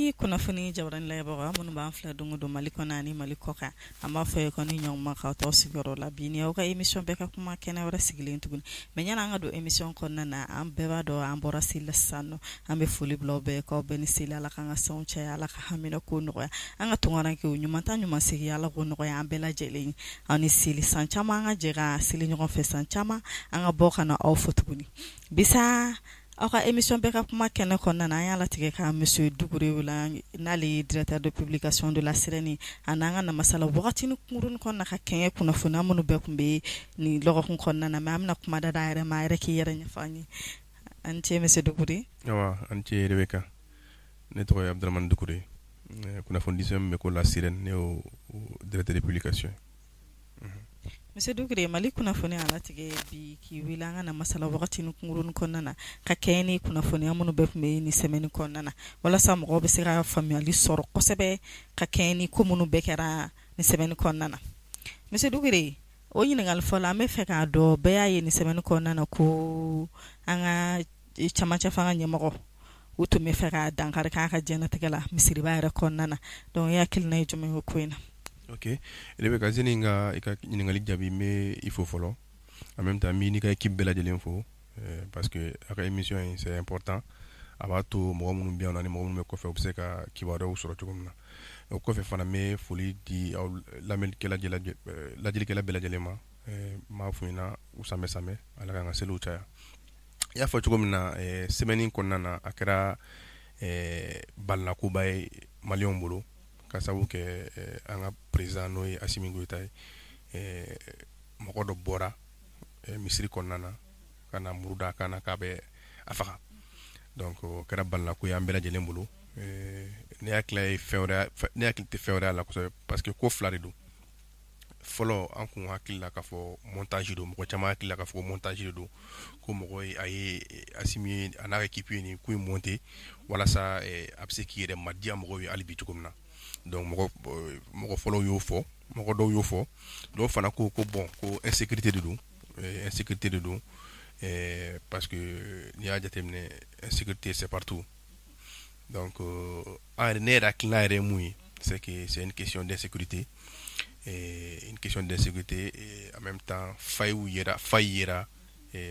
Mali kunnafoni jabarani lajɛbagaw minnu b'an filɛ don o don Mali kɔnɔ ani Mali kɔ kan, an b'a fɔ ye ko ni ɲɔgɔn k'aw to sigiyɔrɔ la bi ni aw ka émission bɛɛ ka kuma kɛnɛ wɛrɛ sigilen tuguni. Mais yani an ka don émission kɔnɔna na, an bɛɛ b'a dɔn an bɔra seli la sisan nɔ, an bɛ foli bila aw bɛɛ k'aw bɛɛ ni seli, Ala k'an ka sanw caya, Ala ka hamina ko nɔgɔya, an ka tunkarankew ɲuman taa ɲuman segin, Ala k'o nɔgɔya an bɛɛ lajɛlen ye. Aw ni seli, san caman an ka jɛ ka seli ɲɔgɔn fɛ, san caman an ka bɔ ka na aw fo tuguni. Bisa aw ka émission bɛɛ ka kuma kɛnɛ kɔnɔna na, an y'a latigɛ ka monsieur Dukure wele, n'ale ye directeur de publication de la Sirène, a n'an ka na masala wagatinin kunkurunnin kɔnɔna ka kɛɲɛ kunnafoniya minnu bɛɛ tun bɛ nin lɔgɔkun kɔnɔna na. Mais an bɛna kuma da a yɛrɛ ma, a yɛrɛ k'i yɛrɛ ɲɛfɔ an ye. An ce monsieur Dukure. Awa, an ce Rebecca. Ne tɔgɔ ye Abdramane Dukure, kunnafonidiso min bɛ ko La Sirène, ne y'o directeur de publication ye. Monsieur Dukure, Mali kunnafoni y'a latigɛ bi k'i wele an ka na masala wagatinin kunkurunnin kɔnɔna na ka kɛɲɛ ni kunnafoniya minnu bɛɛ tun bɛ nin semaine kɔnɔna na, walasa mɔgɔw bɛ se ka faamuyali sɔrɔ kosɛbɛ ka kɛɲɛ ni ko minnu bɛɛ kɛra nin semaine kɔnɔna na. Monsieur Dukure, o ɲininkali fɔlɔ, an bɛ fɛ k'a dɔn, bɛɛ y'a ye nin semaine kɔnɔna na ko an ka camancɛ fanga ɲɛmɔgɔ u tun bɛ fɛ ka dankari k'a ka diɲɛnatigɛ la misiriba yɛrɛ kɔnɔna na. Donc e hakilina ye jumɛn ye o ko in na? Ok Rebecca, sani ka i ka ɲininkali jaabi, n bɛ i fo fɔlɔ. En même temps, n b'i n'i ka équipe bɛɛ lajɛlen fo, parce que a ka émission in, c'est important. A b'a to mɔgɔ minnu bɛ yan ni mɔgɔ minnu bɛ kɔfɛ, u bɛ se ka kibaruyaw sɔrɔ cogo min na. O kɔfɛ fana, n bɛ foli di aw lamɛnnikɛla, lajɛlikɛla bɛɛ lajɛlen ma. N b'a f'u ɲɛna u sanbɛ sanbɛ, Ala k'an ka seliw caya. I y'a fɔ cogo min na, semaine kɔnɔna na, a kɛra balinakoba ye maliyɛnw bolo, ka sababu kɛ an ka président, n'o ye Assimi Goïta ye, mɔgɔ dɔ bɔra misiri kɔnɔna na ka na muru da kan na k'a bɛ a faga. Donc o kɛra balinako ye an bɛɛ lajɛlen bolo. Ne hakili ye fɛn wɛrɛ, ne hakili tɛ fɛn wɛrɛ la kosɛbɛ, parce que ko fila de don. Fɔlɔ, an kun hakili la k'a fɔ montage don. Mɔgɔ caman hakili la k'a fɔ montage de don, ko mɔgɔ ye a ye Assimi ye, a n'a ka équipe ye nin ko in monter walasa a bɛ se k'i yɛrɛ madiya mɔgɔw ye hali bi cogo min na. Donc mɔgɔ fɔlɔw y'o fɔ, mɔgɔ dɔw y'o fɔ. Dɔw fana ko ko bon, ko insécurité de don, insécurité de don, parce que n'i y'a jateminɛ, insécurité, c'est partout. Donc an yɛrɛ, ne yɛrɛ hakilina yɛrɛ ye mun ye, c'est que c'est une question d'insécurité, une question d'insécurité et en même temps faille yera, faille yera,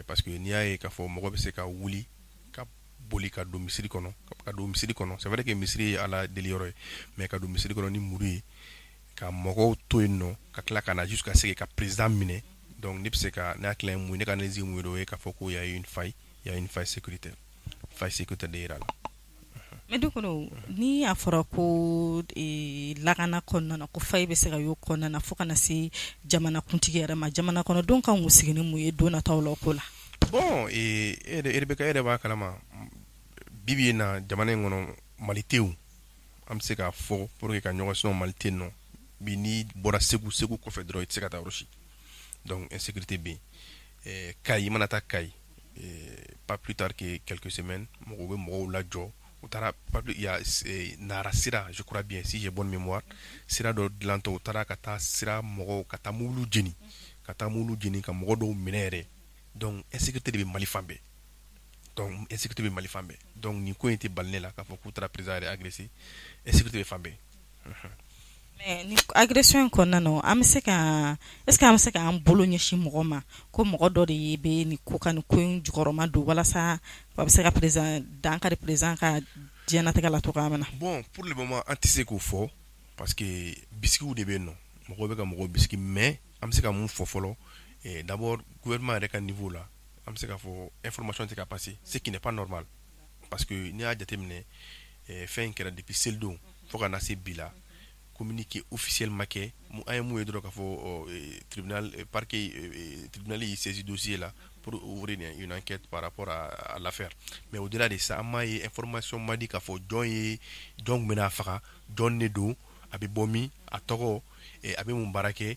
parce que n'i y'a ye k'a fɔ mɔgɔ bɛ se ka wuli ka boli ka don misiri kɔnɔ, ka don misiri kɔnɔ, c'est vrai que misiri ye Ala deli yɔrɔ ye, mais ka don misiri kɔnɔ ni muru ye, ka mɔgɔw to yen nɔ, ka tila ka na jusqu'à ce que ka président minɛ. Donc ne bɛ se ka, ne hakilina ye mun ye, ne ka analyse ye mun ye, o ye k'a fɔ ko y a une faille, il y a une faille sécuritaire, faille sécuritaire de yera la. Mais Dukure, ni a fɔra ko lakana kɔnɔna na, ko faille bɛ se ka y'o kɔnɔna na fo ka na se jamanakuntigi yɛrɛ ma, jamana kɔnɔdenw kan k'u sigi ni mun ye don nataw la o ko la? Bon, e Rebecca, e yɛrɛ b'a kalama, bi bi in na, jamana in kɔnɔ, Mali tɛ yen. An bɛ se k'a fɔ pour que ka ɲɔgɔn, sinon Mali tɛ yen nɔ. Bi, n'i bɔra Segu, Segu kɔfɛ dɔrɔn, i tɛ se ka taa yɔrɔ si. Donc insécurité bɛ yen. Kayi, i mana taa Kayi, pas plus tard que quelques semaines, mɔgɔw bɛ mɔgɔw lajɔ. U taara, il y a Nara sira, je crois bien, si j'ai bonne mémoire, sira dɔ dilantɔ, u taara ka taa sira mɔgɔw, ka taa mobiliw jeni, ka taa mobiliw jeni, ka mɔgɔ dɔw minɛ yɛrɛ. Donc insécurité de bɛ Mali fan bɛɛ. Donc insécurité bɛ Mali fan bɛɛ. Donc nin ko in tɛ bali ne la k'a fɔ k'u taara président yɛrɛ agressé. Insécurité bɛ fan bɛɛ. Mais ni agression in kɔnɔna na, an bɛ se ka, est ce que an bɛ se k'an bolo ɲɛsin mɔgɔ ma ko mɔgɔ dɔ de ye bɛ nin ko ka nin ko in jukɔrɔma don, walasa a bɛ se ka président dankari président ka diɲɛnatigɛ la cogoya min na? Bon, pour le moment, an tɛ se k'o fɔ, parce que bisigiw de bɛ yen nɔ, mɔgɔw bɛ ka mɔgɔw bisigi. Mais an bɛ se ka mun fɔ fɔlɔ? D'abord, gouvernement yɛrɛ ka niveau la, an bɛ se k'a fɔ information tɛ ka passer, ce qui n'est pas normal, parce que n'i y'a jateminɛ, fɛn in kɛra depuis selidon fo ka na se bi la, communiqué officiel ma kɛ. An ye mun ye dɔrɔn, k'a fɔ tribunal, parquet, tribunal y'i saisi dossier la pour ouvrir une enquête par rapport à l'affaire. Mais au-delà de ça, an m'a ye, information ma di k'a fɔ jɔn ye, jɔn tun bɛna faga, jɔn de don, a bɛ bɔ min, a tɔgɔ, a bɛ mun baara kɛ,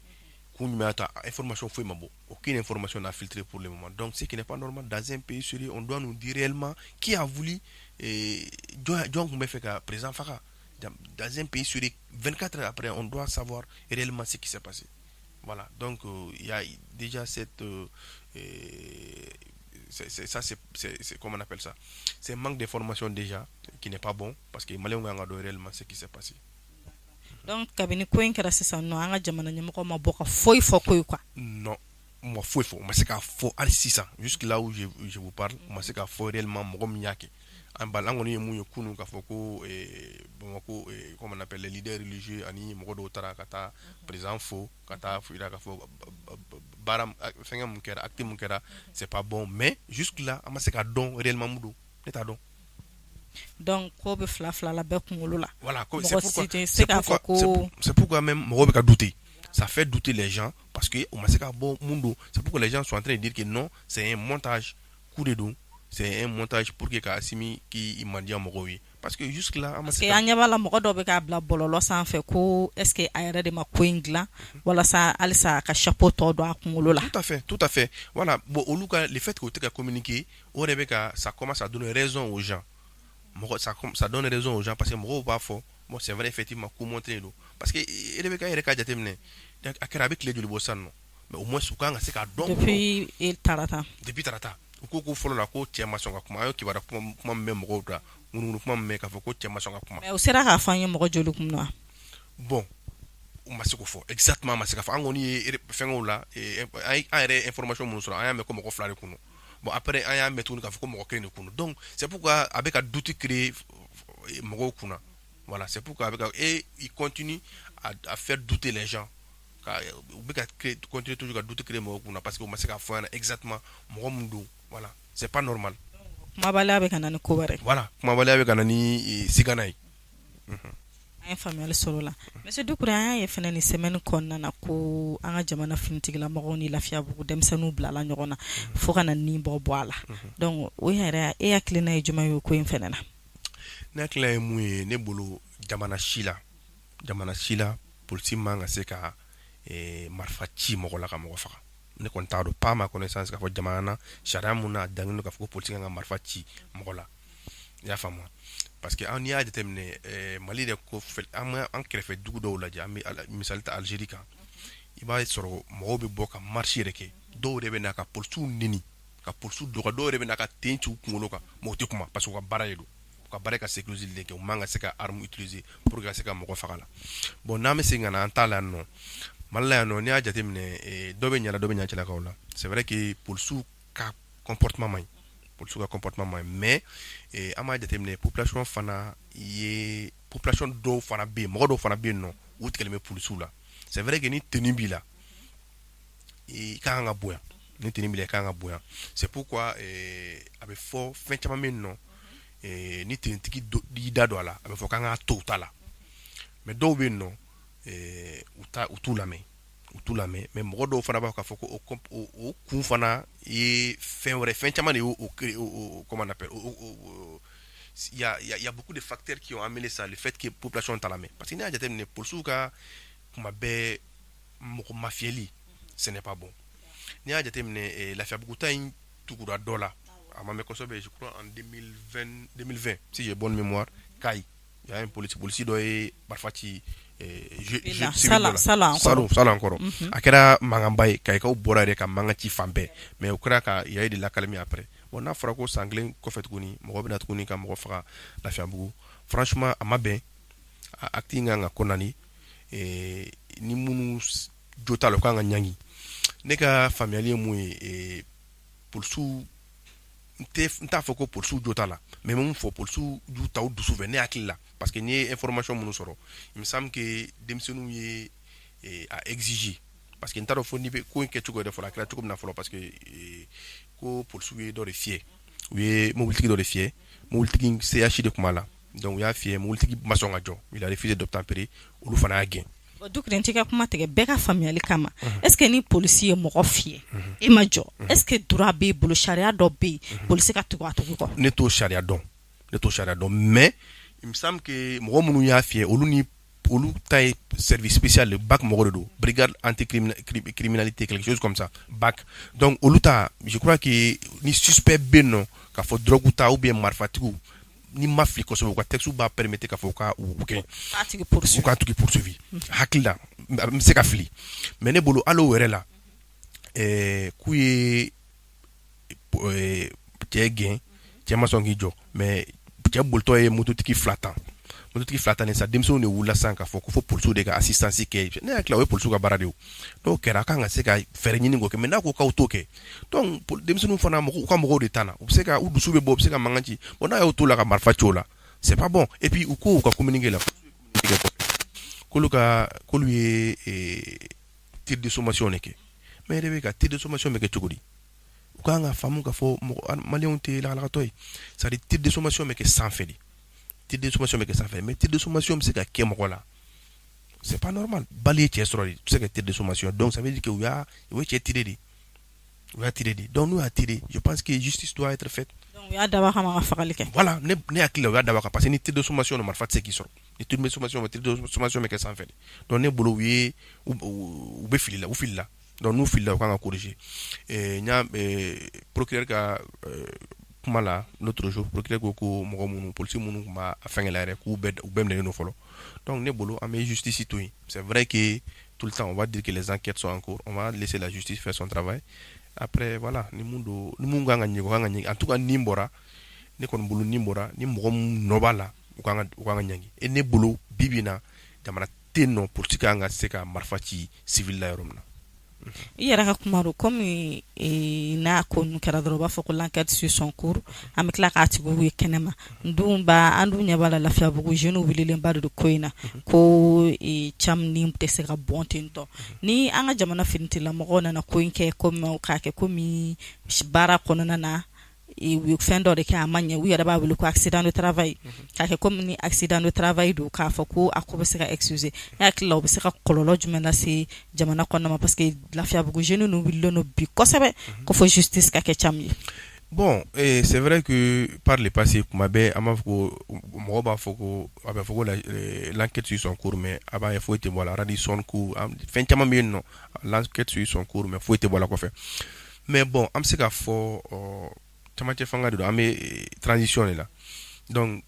kun jumɛn y'a to, information foyi ma bɔ. Aucune information n'a filtré pour le moment. Donc ce qui n'est pas normal dans un pays sérieux, on doit nous dire réellement qui a voulu, jɔn tun bɛ fɛ ka président faga. Dans un pays sérieux, 24 heures après, on doit savoir réellement ce qui s'est passé. Voilà. Donc il y a déjà cette c'est ça, c'est comment on appelle ça, c'est un manque d'information déjà qui n'est pas bon, parce que Maliens kan ka dɔn réellement ce qui s'est passé. Donc kabini ko in kɛra sisan nɔ, an ka jamana ɲɛmɔgɔ ma bɔ ka foyi fɔ ko ye quoi? Non, u ma foyi fɔ, u ma se k'a fɔ hali sisan. Jusque là où je vous parle, u ma se k'a fɔ réellement mɔgɔ min y'a kɛ. An ba an kɔni ye mun ye kunun, k'a fɔ ko Bamakɔ, comment on appelle, les leaders religieux ani mɔgɔ dɔw taara ka taa président fo, ka taa yira k'a fɔ baara fɛnkɛ mun kɛra, acte mun kɛra, c'est pas bon. Mais jusque là, an ma se k'a dɔn réellement mun don, ne t'a dɔn. Donc ko bɛ fila fila la bɛɛ kunkolo la. Voilà, c'est pourquoi, c'est pourquoi, c'est pourquoi même mɔgɔw bɛ ka douter. Ça fait douter les gens parce que u ma se ka bɔ mun don. C'est pourquoi les gens sont en train de dire que non, c'est un montage, coup de don, c'est un montage pour que ka Assimi k'i mandiya mɔgɔw ye, parce que jusque là an ma se. Parce que an ɲɛ b'a la, mɔgɔ dɔw bɛ k'a bila bɔlɔlɔ sanfɛ ko est ce que a yɛrɛ de ma ko in dilan walasa halisa a ka chapeau tɔ don a kunkolo la. Tout à fait, tout à fait, voilà. Bon, olu ka, le fait que u tɛ ka communiquer, o de bɛ ka, ça commence à donner raison aux gens. Mɔgɔ, ça donne raison aux gens, parce que mɔgɔw b'a fɔ bon, c'est vrai, effectivement, coup monté don, parce que e de bɛ ka yɛrɛ ka jateminɛ, a kɛra a bɛ tile joli bɔ sisan nɔ? Mais au moins u kan ka se k'a dɔn. Depuis tarata. Depuis tarata, u ko fɔlɔ la ko cɛ ma sɔn ka kuma. An ye kibaruya kuma min mɛn mɔgɔw da, ŋunuŋunu kuma min mɛn k'a fɔ ko cɛ ma sɔn ka kuma. Mais u sera k'a fɔ an ye mɔgɔ joli kun na? Bon, u ma se k'o fɔ exactement, a ma se k'a fɔ. An kɔni ye fɛngɛw la, an yɛrɛ information minnu sɔrɔ, an y'a mɛn ko mɔgɔ fila de kun don. Bon, après an y'a mɛn tuguni k'a fɔ ko mɔgɔ kelen de kun don. Donc c'est pourquoi a bɛ ka doute créer mɔgɔw kunna. Voilà, c'est pourquoi a bɛ ka, et il continue à faire douter les gens, ka u bɛ ka continuer toujours ka doute créer mɔgɔw kunna, parce que u ma se k'a fɔ an ɲɛna exactement mɔgɔ mun don. Voilà, c'est pas normal. Kumabaliya bɛ ka na ni ko wɛrɛ. Voilà, kumabaliya bɛ ka na ni sigana ye. An ye faamuyali sɔrɔ o la. Monsieur Doucouré, an y'a ye fɛnɛ nin semaine kɔnɔna na ko an ka jamana finitigilamɔgɔw ni Lafiyabugu denmisɛnninw bilala ɲɔgɔn na fo ka na nin bɔ bɔ a la. Donc o yɛrɛ, e hakilina ye jumɛn ye o ko in fɛnɛ na? Ne hakilina ye mun ye, ne bolo, jamana si la, jamana si la, polisi man ka se ka marifa ci mɔgɔ la ka mɔgɔ faga. Ne kɔni t'a dɔn, pas ma connaissance, k'a fɔ jamana na sariya mun na dangenen don k'a fɔ ko polisi kan ka marifa ci mɔgɔ la. I y'a faamu? Parce que an n'i y'a jateminɛ Mali yɛrɛ ko, an an kɛrɛfɛ dugu dɔw lajɛ, an bɛ misali ta Algérie kan, i b'a sɔrɔ mɔgɔw bɛ bɔ ka marche yɛrɛ kɛ, dɔw yɛrɛ bɛ na ka polisiw neni, ka polisiw dɔgɔ, dɔw yɛrɛ bɛ na ka ten ci u kunkolo kan, mais u tɛ kuma, parce que u ka baara de don. U ka baara ka sécuriser de kɛ, u man ka se ka arme utiliser pour que ka se ka mɔgɔ faga la. Bon, n'an bɛ segin ka na an ta la yan nɔ, Mali la yan nɔ, n'i y'a jateminɛ, dɔ bɛ ɲa, dɔ bɛ ɲa cɛlakaw la. C'est vrai que polisiw ka comportement man ɲi, polisiw ka comportement man ɲi, mais an b'a jateminɛ, population fana ye, population dɔw fana bɛ yen, mɔgɔ dɔw fana bɛ yen nɔ, u tigɛlen bɛ polisiw la. C'est vrai que ni tenue b'i la, i ka kan ka bonya. Ni tenue b'i la, i ka kan ka bonya. C'est pourquoi a bɛ fɔ fɛn caman bɛ yen nɔ, ni tenue-tigi y'i da don a la, a bɛ fɔ k'an k'a to u ta la. Mais dɔw bɛ yen nɔ, u ta, u t'u lamɛn, u t'u lamɛn. Mais mɔgɔ dɔw fana b'a fɔ k'a fɔ ko o kun fana ye fɛn wɛrɛ, fɛn caman de y'o o, comment on appelle, il y a beaucoup de facteurs qui ont amené ça, le fait que population t'a lamɛn. Parce que n'i y'a jateminɛ, polisiw ka kuma bɛɛ mɔgɔ mafiyɛli, ce n'est pas bon. N'i y'a jateminɛ, Lafiyabugu ta in tugura dɔ la, a ma mɛn kosɛbɛ, je crois en 2020, 2020 si j'ai bonne mémoire, Kayi, il y a un policier, polisi dɔ ye marifa ci salon. Salon kɔrɔ, a kɛra mankanba ye, Kayikaw bɔra yɛrɛ ka mankan ci fan bɛɛ. Mais o kɛra ka, il y a eu de l'accalmie après. Bon, n'a fɔra ko san kelen kɔfɛ tuguni, mɔgɔ bɛna tuguni ka mɔgɔ faga Lafiyabugu, franchement, a ma bɛn. A acte in kan ka condamner. Ni minnu jo t'a la, u kan ka ɲangi. Ne ka faamuyali ye mun ye, polisiw, n t'a fɔ ko polisiw jo t'a la, mais n bɛ mun fɔ, polisiw y'u ta u dusu fɛ, ne hakili la, parce que n'i ye information minnu sɔrɔ, il me semble que denmisɛnninw ye a exiger, parce que n t'a dɔn fo n'i bɛ ko in kɛcogo yɛrɛ fɔlɔ, a kɛra cogo min na fɔlɔ, parce que ko polisiw ye dɔ de fiyɛ, u ye mobilitigi dɔ de fiyɛ, mobilitigi CH de tun b'a la. Donc u y'a fiyɛ, mobilitigi ma sɔn ka jɔ, il a refusé d'obtempérer, olu fana y'a gɛn. Doucouré, n t'i ka kuma tigɛ, bɛɛ ka faamuyali kama, est ce que ni polisi ye mɔgɔ fiyɛ, e ma jɔ, est ce que droit b'e bolo, sariya dɔ bɛ yen polisi ka tugu a tigi kɔ? Ne t'o sariya dɔn, ne t'o sariya dɔn, mais il me semble que mɔgɔ minnu y'a fiyɛ, olu ni olu ta ye service spécial de BAC mɔgɔ de don, brigade anti-criminalité, quelque chose comme ça, BAC. Donc olu ta, je crois que ni suspect bɛ yen nɔ k'a fɔ drogue ta ou bien marifatigiw, ni ma fili kosɛbɛ, u ka texte b'a permettre k'a fɔ ka u kɛ u k'a tigi poursuivi. Hakili la, n bɛ se ka fili, mais ne bolo, hali o yɛrɛ la, k'u ye cɛ gɛn, cɛ ma sɔn k'i jɔ, mais cɛ bolitɔ ye mototigi fila tan, mototigi fila tan ni sa. Denmisɛnw de wulila sisan k'a fɔ ko fo polisiw de ka assistance kɛ. Ne hakili la, o ye polisiw ka baara de ye. N'o kɛra, a kan ka se ka fɛɛrɛ ɲini k'o kɛ, mais n'a ko k'aw t'o kɛ, donc denmisɛnninw fana, mɔgɔw u ka mɔgɔw de ta na, u bɛ se ka u dusu bɛ bɔ, u bɛ se ka mankan ci. Bon, n'a y'o to la ka marifa ci o la, c'est pas bon. Et puis u ko u ka communiqué la k'olu ye tir de sommation de kɛ, mais yɛrɛ bɛ ka tir de sommation bɛ kɛ cogo di? U kan ka faamu k'a fɔ mɔgɔ maliyɛnw tɛ lakalakatɔ ye. C'est à dire, tir de sommation bɛ kɛ sanfɛ de, tir de sommation bɛ kɛ sanfɛ, mais tir de sommation bɛ se ka kɛ mɔgɔ la, c'est pas normal. Balle ye cɛ sɔrɔ de, i tɛ se ka tir de sommation. Donc ça veut dire que u ye cɛ tiré de, u y'a tiré de. Donc n'u y'a tiré, je pense que justice doit être faite. Donc u y'a dabɔ a kama ka fagali kɛ. Voilà, ne hakili la, u y'a dabɔ a kama, parce que ni tir de sommation don, marifa tɛ se k'i sɔrɔ. Ni tir de sommation, tir de sommation bɛ kɛ sanfɛ de. Donc ne bolo, u ye u bɛ fili la, u filila. Donc n'u filila, u kan ka corriger. N y'a procureur ka kuma la l'autre jour, procureur ko ko mɔgɔ minnu, policier minnu tun b'a fɛngɛ la yɛrɛ, k'u bɛɛ, u bɛɛ minɛlen don fɔlɔ. Donc ne bolo, an bɛ justice to yen. C'est vrai que tout le temps on va dire que les enquêtes sont en cours, on va laisser la justice faire son travail. Après, voilà, ni mun don, ni mun kan ka ɲɛ, o kan ka ɲɛ. En tout cas, nin bɔra ne kɔni bolo, nin bɔra ni mɔgɔ mun nɔ b'a la, u kan ka ɲangi. Et ne bolo, bi bi in na, jamana tɛ yen nɔ polisi kan ka se ka marifa ci civil la yɔrɔ min na. I yɛrɛ ka kuma don, komi n'a ko ninnu kɛra dɔrɔn, u b'a fɔ ko l'enquête suit son cours, an bɛ tila k'a tigiw ye kɛnɛma. Dun ba an dun ɲɛ b'a la, Lafiyabugu jeunes wulilenba de don ko in na, ko Cam ni tɛ se ka bɔn ten tɔ. Ni an ka jamana finitilamɔgɔw nana ko in kɛ komi k'a kɛ komi baara kɔnɔna na, u ye fɛn dɔ de kɛ, a ma ɲɛ, u yɛrɛ b'a wele ko accident de travail, k'a kɛ komi ni accident de travail don, k'a fɔ ko a ko bɛ se ka excuser, ne hakili la, o bɛ se ka kɔlɔlɔ jumɛn lase jamana kɔnɔna ma? Parce que Lafiyabugu jeunes ninnu wulilen don bi kosɛbɛ ko fo justice ka kɛ Cam ye. Bon, c'est vrai que par le passé, kuma bɛɛ an b'a fɔ ko mɔgɔw b'a fɔ ko a bɛ fɔ ko l'enquête suit son cours, mais a b'a ye foyi tɛ bɔ a la. Radisson ko fɛn caman bɛ yen nɔ, l'enquête suit son cours, mais foyi tɛ bɔ a la kɔfɛ. Mais bon, an bɛ se k'a fɔ camancɛ fanga de don, an bɛ transition de la. Donc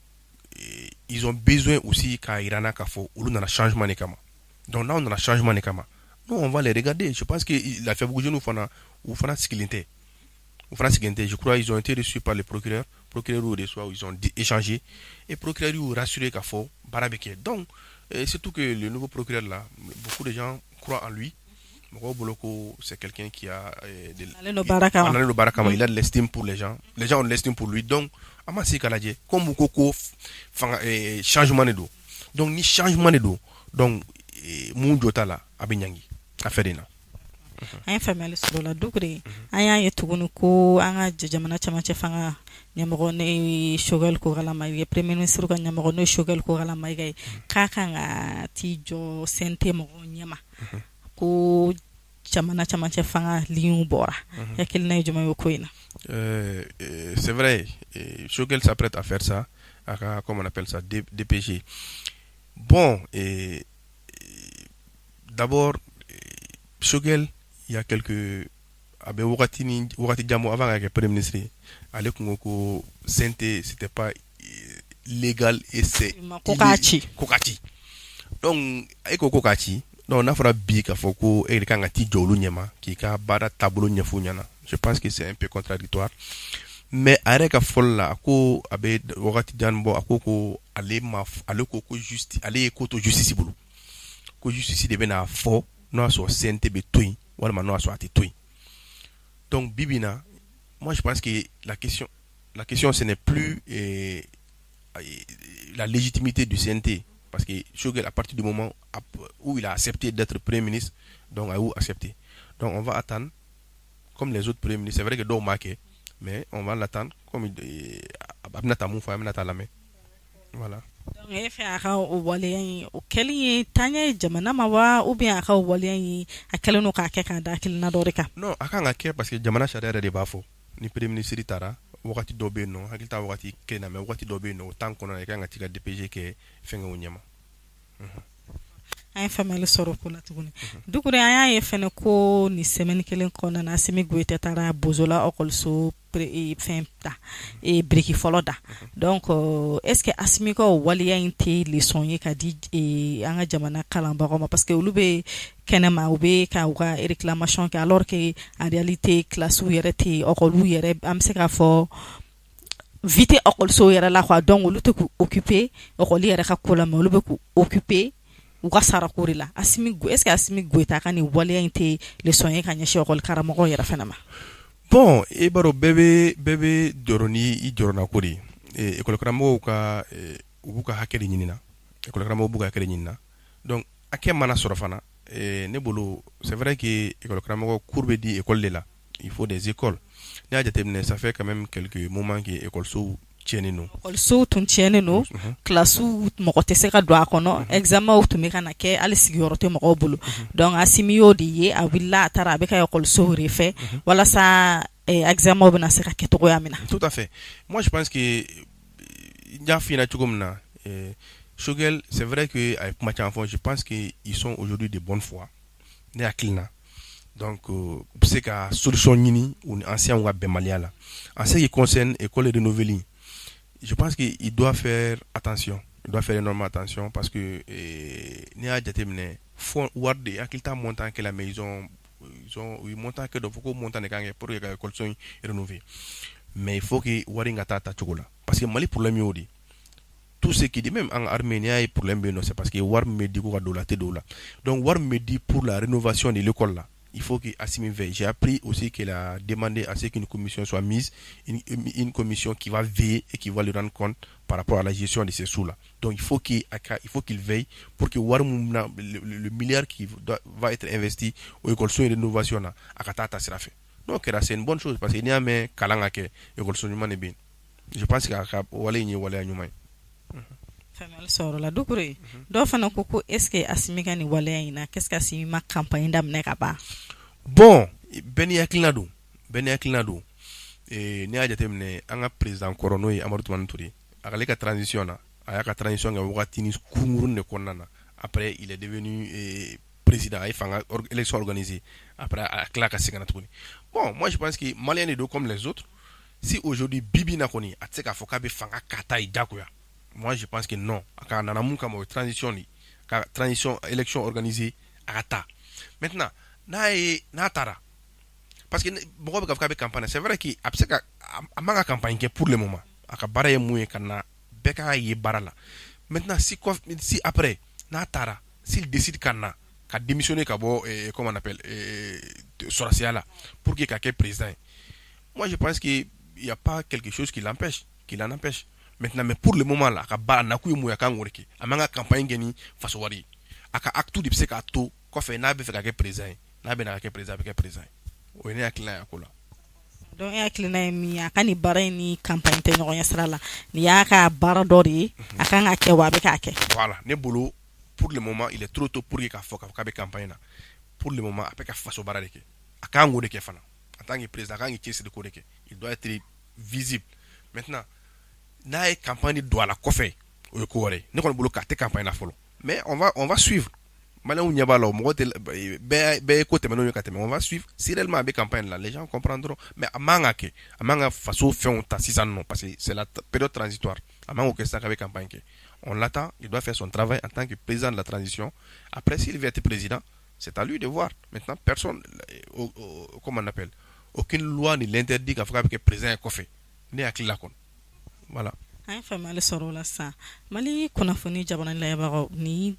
ils ont besoin aussi k'a yira n na k'a fɔ olu nana changement de kama. Donc n'aw nana changement de kama, nous, on va les regarder. Je pense que Lafiyabugu jeunes fana, u fana sigilen tɛ, u fana sigilen tɛ. Je crois ils ont été reçus par le procureur, procureur y'u reçoit, ils ont échangé et procureur y'u rassuré k'a fɔ baara bɛ kɛ. Donc surtout que le nouveau procureur là, beaucoup de gens croient en lui. Mɔgɔw bolo ko c'est quelqu'un qui a Ale don baara kama. Ale don baara kama, il a de l'estime pour les gens, les gens ont de l'estime pour lui. Donc an ma sigi k'a lajɛ comme u ko ko fanga changement de don. Donc ni changement de don, donc mun jɔ t'a la, a bɛ ɲangi affaire in na. An ye faamuyali sɔrɔ o la. Dukure, an y'a ye tuguni ko an ka jamana camancɛ fanga ɲɛmɔgɔ, ne ye Choguel Kokalla Maïga ye, premier ministre ka ɲɛmɔgɔ, n'o ye Choguel Kokalla Maïga ye, k'a kan ka t'i jɔ CNT mɔgɔw ɲɛma ko jamana camancɛ fanga ligne bɔra. Hakilina ye jumɛn ye o ko in na? C'est vrai, Choguel s'apprête à faire ça, à, comment on appelle ça, DPG. Bon, et, d'abord, Choguel, il y a quelques a bɛ wagati ni wagati jan bɔ, avant ka kɛ premier ministre ye, ale kun ko ko CNT, c'était pas légal et c'est ko k'a ci. Ko k'a ci. Donc e ko ko k'a ci, donc n'a fɔra bi k'a fɔ ko e de kan ka t'i jɔ olu ɲɛma k'i ka baara taabolo ɲɛf'u ɲɛna, je pense que c'est un peu contradictoire. Mais a yɛrɛ ka fɔli la, a ko a bɛ wagati jan bɔ, a ko ko ale ma, ale ko ko justice, ale ye ko to justice bolo, ko justice de bɛna fɔ n'o y'a sɔrɔ CNT bɛ to yen walima n'o y'a sɔrɔ a tɛ to yen. Donc bi bi in na, moi je pense que la question, ce n'est plus la légitimité du CNT, parce que Choguel, à partir du moment où il a accepté d'être premier ministre, donc a y'u accepté. Donc on va attendre comme les autres premiers ministres. C'est vrai que dɔw m'a kɛ, mais on va l'attendre, comme a bɛna taa mun fɔ, an bɛna taa lamɛn, voilà. Donc e fɛ a ka o waleya in, o kɛli ye taaɲɛ ye jamana ma wa, ou bien a ka o waleya in, a kɛlen don k'a kɛ k'a da hakilina dɔ de kan? Non, a kan ka kɛ parce que jamana sariya yɛrɛ de b'a fɔ ni premier ministre taara, wagati dɔ bɛ yen nɔ, hakili t'a wagati kelen na, mais wagati dɔ bɛ yen nɔ, o temps kɔnɔna na, i kan ka t'i ka DPG kɛ fɛnkɛw ɲɛma. An ye faamuyali sɔrɔ o ko la tuguni. Dukure, an y'a ye fɛnɛ ko nin semaine kelen kɔnɔna na, Asimi Goyita taara Bozola école fɛn ta, brique fɔlɔ da. Donc est ce que Asimi ka o waleya in tɛ leçon ye ka di an ka jamana kalanbagaw ma? Parce que olu bɛ kɛnɛma, u bɛ ka u ka réclamation kɛ, alors que en réalité classe yɛrɛ tɛ yen, école yɛrɛ, an bɛ se k'a fɔ vie tɛ école yɛrɛ la quoi. Donc olu tɛ k'u occuper école yɛrɛ ka ko la, mais olu bɛ k'u occuper u ka sarako de la. Asimi, est ce que Asimi Goyita ka nin waleya in tɛ leçon ye ka ɲɛsin école karamɔgɔw yɛrɛ fana ma? Bon, i b'a dɔn, bɛɛ bɛ jɔrɔ ni i jɔrɔna ko de ye. École karamɔgɔw ka, u b'u ka hakɛ de ɲini na, école karamɔgɔw b'u ka hakɛ de ɲini na. Donc hakɛ mana sɔrɔ fana, ne bolo, c'est vrai que école karamɔgɔ, cours bɛ di école de la, il faut des écoles. N'i y'a jateminɛ, ça fait quand même quelques moments que école tiɲɛnen don. École tun tiɲɛnen don, classe mɔgɔ tɛ se ka don a kɔnɔ, examen tun bɛ ka na kɛ, hali sigiyɔrɔ tɛ mɔgɔw bolo. Donc Asimi y'o de ye, a wulila, a taara, a bɛ ka école refait walasa examen bɛna se ka kɛ cogoya min na. Tout à fait. Moi, je pense que n y'a f'i ɲɛna cogo min na, Choguel, c'est vrai que a ye kuma caman fɔ, je pense que ils sont aujourd'hui de bonne foi, ne hakili la. Donc u bɛ se ka solution ɲini u ni anciens ka bɛnbaliya la. En ce qui concerne école renouvelée, je pense qu'il doit faire attention, il doit faire énormément attention, parce que n'i y'a jateminɛ, fɔ wari de hakili t'a montant kɛ la, mais ils ont u ye montant kɛ dɔ fɔ ko montant de kan kɛ pour que ka école in rénover. Mais il faut que wari in ka taa tacogo la, parce que Mali problème y'o de, tout ce qui dit, même en armée, n'i y'a ye problème bɛ yen nɔ, c'est parce que wari min bɛ di ko ka don o la, a tɛ don o la. Donc wari min bɛ di pour la rénovation de l'école là, il faut que Assimi veille. J'ai appris aussi qu'il a demandé à ce qu'une commission soit mise, une commission qui va veiller et qui va lui rendre compte par rapport à la gestion de ces sous-là. Donc il faut qu'il veille pour que wari mun na, le milliard qui va être investi au école de rénovation na, a ka taa ta sira fɛ. N'o kɛra, c'est une bonne chose, parce que n'i y'a mɛn kalan ka kɛ, école ɲuman de bɛ yen. Je pense que a ka wale in ye waleya ɲuman ye. Faamuyali sɔrɔ la. Dukure, dɔw fana ko ko est ce que Asimi ka nin waleya in na, qu'est ce que Asimi ma campagne daminɛ ka ban? Bon, bɛɛ n'i hakilina don, bɛɛ n'i hakilina don. N'i y'a jateminɛ, an ka président kɔrɔ, n'o ye Amadu Tumani Ture, a k'ale ka transition na, a y'a ka transition kɛ wagatinin kunkuruni de kɔnɔna na. Après, il est devenu président, a ye fanga élection organisée, après a tila ka segin ka na tuguni. Bon, moi, je pense que malien de don comme les autres. Si aujourd'hui, bibi na kɔni, a tɛ se k'a fɔ k'a bɛ fanga ka taa ye diyagoya. Moi, je pense que non. A ka nana mun kama, o ye transition de, ka transition élection organisée, a ka taa. Maintenant, n'a ye n'a taara, parce que mɔgɔ bɛ k'a fɔ k'a bɛ campagne, c'est vrai que a bɛ se ka, a man ka campagne kɛ pour le moment. A ka baara ye mun ye, ka na bɛɛ k'a ye baara la. Maintenant, si après n'a taara, s'il décide ka na ka démissionner, ka bɔ comment on appelle, sɔrɔsiya la, pour que ka kɛ président ye, moi, je pense que il y a pas quelque chose qui l'empêche, qui l'en empêche maintenant. Mais pour le moment là, a ka baara nakun ye mun ye, a kan k'o de kɛ. A man ka campagne kɛ ni faso wari ye. A ka acte de bɛ se k'a to kɔfɛ, n'a bɛ fɛ ka kɛ président ye, n'a bɛ na ka kɛ président, a bɛ kɛ président ye. O ye ne hakilina ye a ko la. Donc e hakilina ye min ye, a ka nin baara in ni campagne tɛ ɲɔgɔn ɲɛ sira la, nin y'a ka baara dɔ de ye, a kan ka kɛ, wa a bɛ k'a kɛ. Voilà, ne bolo, pour le moment, il est trop tôt pour que k'a fɔ k'a bɛ campagne na. Pour le moment, a bɛ ka faso baara de kɛ, a kan k'o de kɛ fana. En tant que président, a kan k'i cɛsiri k'o de kɛ, il doit être visible. Maintenant, n'a ye campagne don a la kɔfɛ, o ye ko wɛrɛ ye. Ne kɔni bolo, k'a tɛ campagne na fɔlɔ, mais on va suivre. Maliyɛnw ɲɛ b'a la, o mɔgɔ tɛ bɛɛ bɛɛ ye ko tɛmɛnenw ye ka tɛmɛ. On va suivre. Si réellement a bɛ campagne la, les gens comprendront. Mais a man ka kɛ, a man ka faso fɛnw ta sisan nɔ, parce que c'est la période transitoire. A man k'o kɛ sisan k'a bɛ campagne kɛ. On l'attend, il doit faire son travail en tant que président de la transition. Après, s'il veut être président, c'est à lui de voir. Maintenant, personne, comment on appelle, aucune loi ne l'interdit k'a fɔ k'a bɛ kɛ président ye kɔfɛ, ne hakili la kɔni. Voilà. An ye faamuyali sɔrɔ o la sisan. Mali kunnafoni jamana layɛbagaw, ni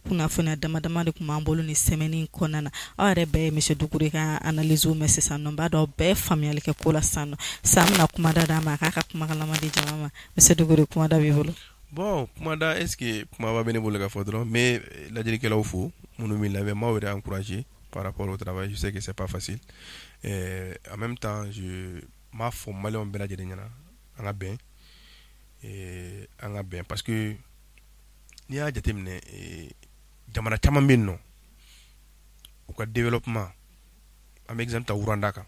kunnafoniya dama dama de tun b'an bolo ni semaine in kɔnɔna na. Aw yɛrɛ bɛɛ ye monsieur Dukure ka analyse mɛn sisan nɔ, n b'a dɔn bɛɛ ye faamuyali kɛ ko la sisan nɔ. Sisan, an bɛna kumada d'a ma, a k'a ka kumakalama di jama ma. Monsieur Dukure, kumada b'i bolo. Bon, kumada, est ce que kumaba bɛ ne bolo ka fɔ dɔrɔn? N bɛ lajɛlikɛlaw fo minnu bɛ lamɛn, n b'aw yɛrɛ encourager par rapport au travail. Je sais que c'est pas facile. En même temps, je m'a fɔ maliyɛnw bɛɛ lajɛlen ɲɛna, an ka bɛn, an ka bɛn, parce que n'i y'a jateminɛ, jamana caman bɛ yen nɔ, u ka développement, an bɛ exemple ta Rwanda kan,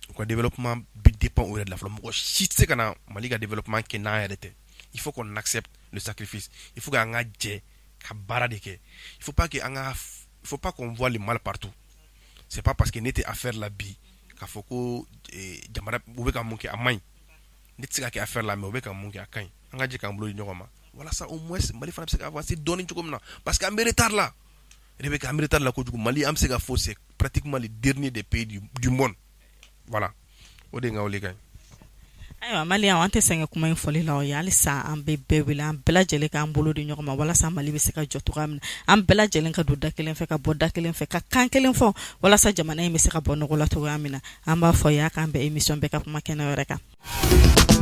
u ka développement bi dépend o yɛrɛ de la fɔlɔ. Mɔgɔ si tɛ se ka na Mali ka développement kɛ n'an yɛrɛ tɛ. Il faut qu'on accepte le sacrifice, il faut qu'an ka jɛ. ka baara de kɛ. Il faut pas que an ka, il faut pas qu'on voit le mal partout. C'est pas parce que ne tɛ affaire la bi k'a fɔ ko jamana u bɛ ka mun kɛ, a man ɲi. Ne tɛ se ka kɛ affaire la, mais u bɛ ka mun kɛ, a ka ɲi. An ka jɛ k'an bolo di ɲɔgɔn ma walasa au moins Mali fana bɛ se ka avancer dɔɔni cogo min na, parce que an bɛ retard la. Rebecca, an bɛ retard la kojugu. Mali, an bɛ se ka fɔ, c'est pratiquement le dernier des pays du monde. Voilà, o de ye n ka welekan ye. Ayiwa, Mali, an tɛ sɛgɛn kuma in fɔli la. O ye halisa an bɛ bɛɛ wele, an bɛɛ lajɛlen k'an bolo di ɲɔgɔn ma walasa Mali bɛ se ka jɔ cogoya min na. An bɛɛ lajɛlen ka don da kelen fɛ, ka bɔ da kelen fɛ, ka kan kelen fɔ walasa jamana in bɛ se ka bɔ nɔgɔ la cogoya min na. An b'a fɔ y'a k'an bɛn émission bɛɛ ka kuma kɛnɛ wɛrɛ kan.